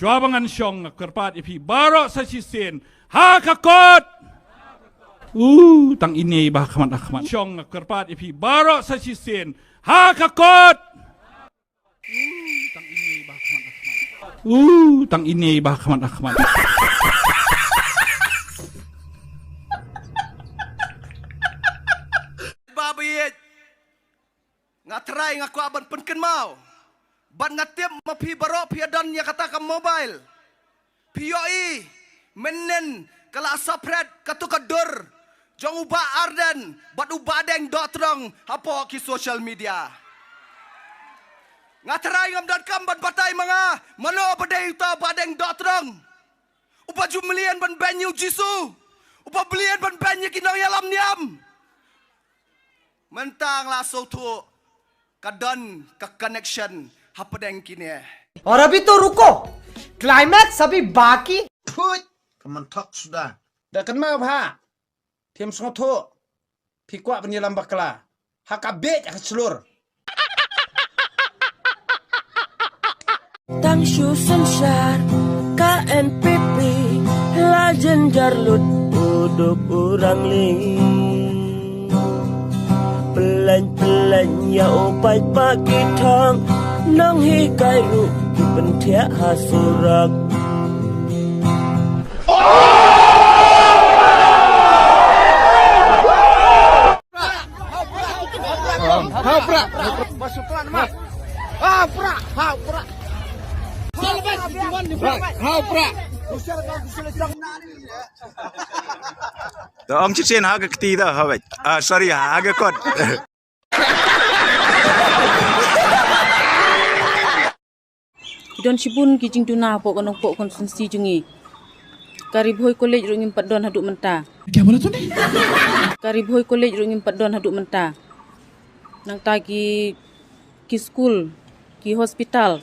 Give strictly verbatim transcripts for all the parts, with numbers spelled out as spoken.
Shuwa ba ngan shong nga kyrpad ïa phi baroh sa shisien ha ka kot. U tang ine ba khmat ha khmat. Shong nga kyrpad ïa phi baroh sa shisien ha ka kot. U tang ine ba khmat ha khmat. U tang ine ba khmat ha khmat. Ba bieit. Nga trai nga kwah ban pynkynmaw. Bad nga tip ma phi baroh phi don ïa kata ka mobile. Phi ïohi mynnin ka la saphret katu ka dur jong u Bah Ardent bad u Bah Deng Dohtdong hapoh ki social media. Nga trai ngam donkam ban batai ma nga mano ba dei uta Bah Deng Dohtdong. Uba ju mlien ban beiñ ïa u Jisu. Uba mlien ban beiñ ïa ki nongïalam niam. Mynta nga la sngewthuh ka don ka connection hapdeng kine. और अभी तो रुको, क्लाइमैक्स अभी बाकी। Phuit, ka mynthok suda. Da kynmaw bha. Phim sngewthuh. Phi kwah ban ïalam bakla ha ka bieit ha ka shlur. Tang shu synshar ka N P P la jynjar lut u duk u rangli. Pyllein pyllein ïa u paidbah ki thong nonghikai ruh ki pynthiah ha surok. To ong shisien ha ka kti to, ha, wait. Ah, sorry, ha ka kot. Ki don shibun ki jingduna hapoh ka Nongpoh constituency jong ngi. Ka Ri Bhoi College ruh ngim pat don haduh mynta. Kya bola tune? Ka Ri Bhoi College ruh ngim pat don haduh mynta. Nangta ki, ki skul, ki hospital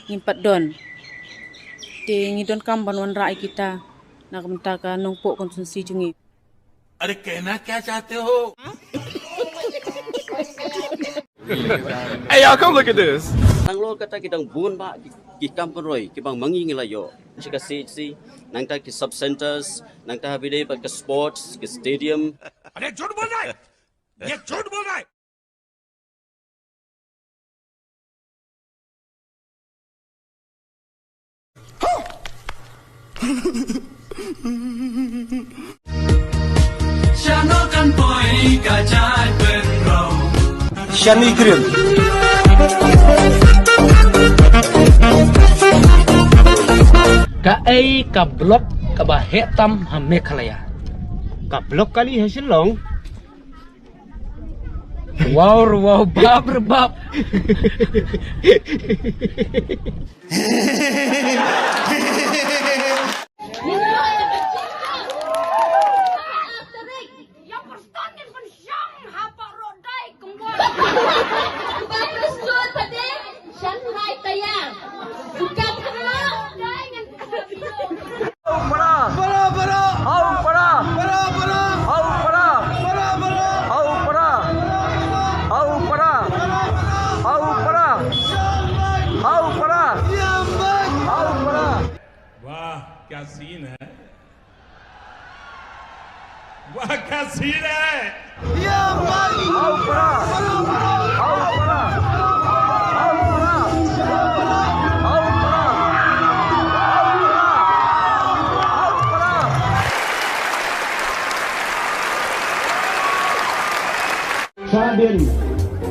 ngim pat don. Te ngi donkam ban wanrah ïa kita na ka bynta ka Nongpoh constituency jong ngi. अरे कहना क्या चाहते हो? Hey, y'all, come look at this. Nang lo kata ki dang bun ba ki, ki kam pynroi ki bang mangi ngi la ïoh. Shi ka C H C, nangta ki sub centers, nangta ha bide ba ka sports, ki stadium. अरे झूठ बोल रहा है, ये झूठ बोल रहा है। Shano kan poi ka jait pynroi. Shani Green. Kaei ka block kaba heh tam ha Meghalaya? Ka block kali ha Shillong. Wow, wow, bab, bab. Shanghai tayar. Bukan kena. Hau para. Para, para. Hau para. Para, para. Para, para. Hau para. Hau para. Hau para. Hau para. Hau para. वाह, क्या सीन है। वाह, क्या सीन है। Shadien,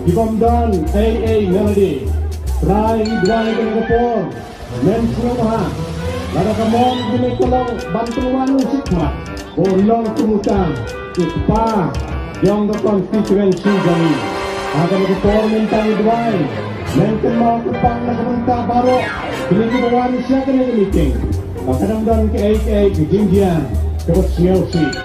ki bym don ei ei na lade. Trai, duwai kane ka por. Mem sngewbha, lada ka mon kane ka long ban pynwan u sikmat, ba u long kum uta u kpa jong ka constituency jong ngi. Ha kane ka por mynta ngi duwai, men kynmaw kyrpang na ka bynta baroh kine kiba wan sha kane ka meeting, ba ka dang don kaei kaei ka jingjia kaba sngewsih.